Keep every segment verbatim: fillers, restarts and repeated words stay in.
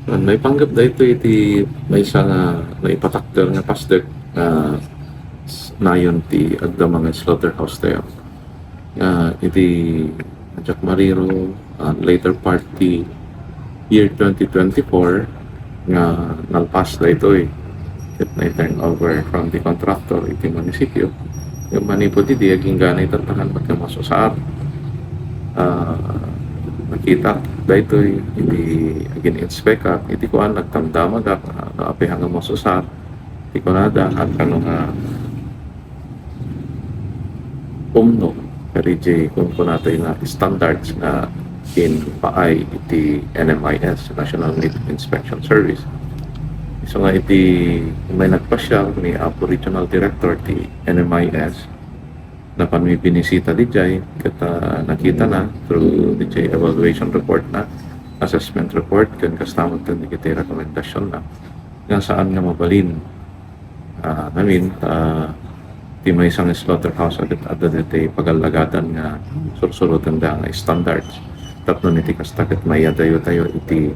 Maipanggep daytoy iti maysa nga naipatakder nga PASDEC nga s-, nayon ti agdama nga slaughterhouse tayo. Nga iti Jack Mariro, ah, later part ti year twenty twenty-four nga nalpas daytoy ket na-turn over from the contractor iti munisipyo. Ngem manipud idi, agingga itattakan met nga masusar. Ah, nakita daytoy iti agin-inspekak, iti kuan, nagdamdamagak, ah, no apay nga masusar. Ti kunada, agkano nga umno, kadi jay kunkunatayo nga standards nga impaay iti N M I S, National Meat Inspection Service. Isu nga iti may nagpasiar ni Apo Regional Director ti N M I S, napanmi binisita dijay, ket, ah, nakitana through dijay evaluation report na, assessment report, ken kasta met ken dagiti rekomendasyon na nga saan nga mabalin, ah, ngamin, ah, ti maysa nga slaughterhouse a ket adda daytoy pagallagatan nga sursurotenda nga standards. Tapno iti kasta ket maiyadayo tayo iti,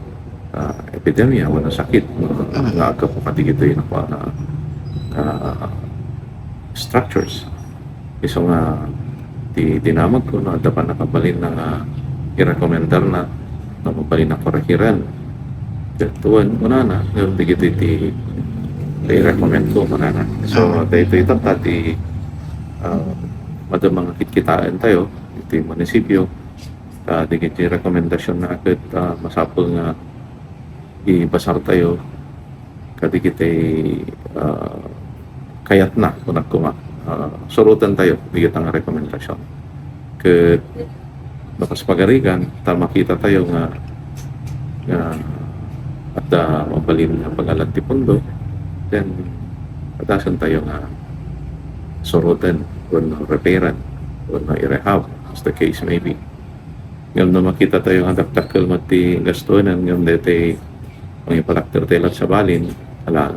ah, epidemia wenno sakit, no, nga aggapu kadagitoy nakuan a, ah, structures. Isu nga ti dinamagko, no, adda pannakabalinna nga irekomendarna, no, mabalin a korehiren. Ket wen, kunana, ngem dagitoy ti, ti irekomendko, kunana. So, daytoy tatta ti, ah, madama nga kitkitaentayo iti munisipyo. Ah, dagiti rekomendasyon na ket, ah, masapul nga ibasartayo kadagiti, ah, kayatna, kunak koma, ah, surotentayo dagita nga rekomendasyon. Ket no kas pagarigan, ta makitatayo nga, nga adda mabalin nga pangalan ti pundo, then adasentayo nga suroten wenno repairen wenno i-rehab, as the case may be. Ngem no makitatayo nga dakdakkel met ti gastuenan, ngem daytoy mangipatakder tayo lat sa balin, ala,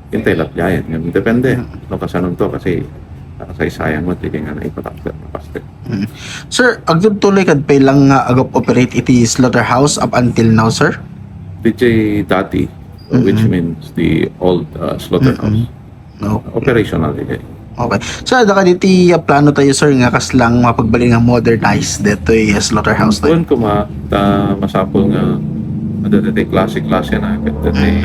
intay lat gayen. Ngem depende no kasanonto, kasi nakasaysayan met ti nga naipatakder nga PASDEC. Mm. Sir, agtultuloy kad pay lang nga ag-operate iti slaughterhouse up until now, sir? Dijay dati, which means the old, uh, slaughterhouse. Okay. Operational, eh. Okay. So, adda kaditi, ah, plano tayo, sir, nga kasla nga mapagbalin nga modernized daytoy, ah, slaughterhouse tayo? Wen koma, ta masapul nga adda daytoy klase-klase na, ket daytoy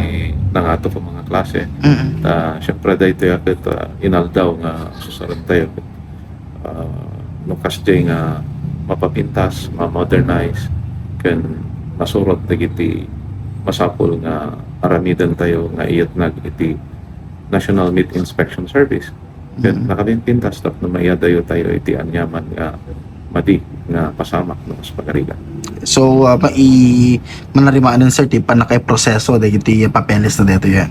nangato nga mga klase. Mm. Ta, siyempre, daytoy a ket, ah, inaldaw nga susarantayo. Ah, no kasdiay nga mapapintas, ma-modernize, ken masurot dagiti masapul nga aramidentayo nga iyatnag iti National Meat Inspection Service. Ket nakapimpintas tapno maiyadayo tayo iti aniaman nga madi nga pasamak no kas pagarigan. So, ah, mai-, manarimanan, sir, ti pannakaiproseso dagiti papeles na daytoy, eh,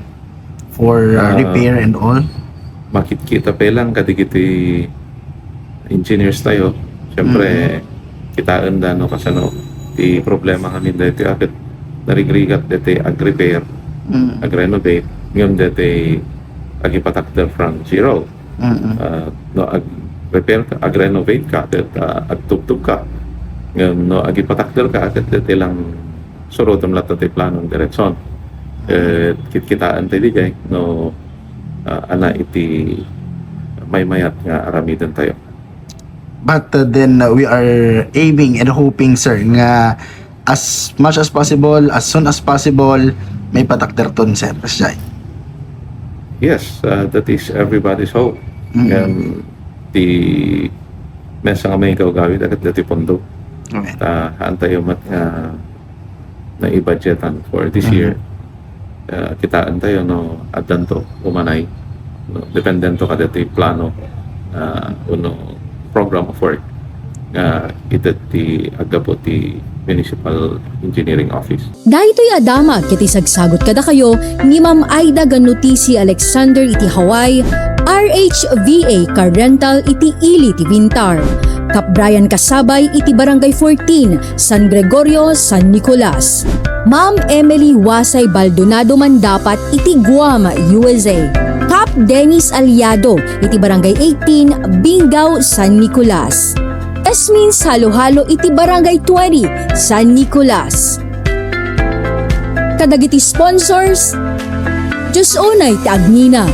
for, ah, repair and all? Makitkita pay lang kadagiti engineers tayo. Siyempre, kitaenda no kasano ti problema ngamin daytoy a ket narigrigat daytoy ag-repair, ag-renovate, ngem daytoy agipatakder from zero. Ah, no ag-repair ka, ag-renovate ka, ket, ah, agtubtob ka. Ngem no agipatakder ka, ket daytoy lang surotem latta ti plano nga diretson. Ket kitkitaentayo dijay no, ah, ania iti maymayat nga aramidentayo. But, uh, then, uh, we are aiming and hoping, sir, nga as much as possible, as soon as possible, maipatakderton, sir, kasdiay. Yes, uh, that is everybody's hope. Ngem ti maysa nga maigawgawid a ket daytoy pundo. Okay. Ta, haantayo met nga naibudgetan for this year. Ah, kitaentayo no addanto umanay, no, dependento kadagiti plano, ah, wenno program of work nga ited ti aggapu ti Municipal Engineering Office. Daytoy a damag iti sagsagut kadakayo ni Ma'am Aida Ganutisi Alexander iti Hawaii, R H V A Car Rental iti ili ti Vintar. Cap Brian Kasabay iti Barangay fourteen, San Gregorio, San Nicolas. Ma'am Emily Wasay Baldonado Mandapat iti Guam, U S A. Cap Dennis Aliado iti Barangay eighteen, Bingao, San Nicolas. Esmin Saluhalo iti Barangay twenty, San Nicolas. kadagiti sponsors, Dios unay ti agnina.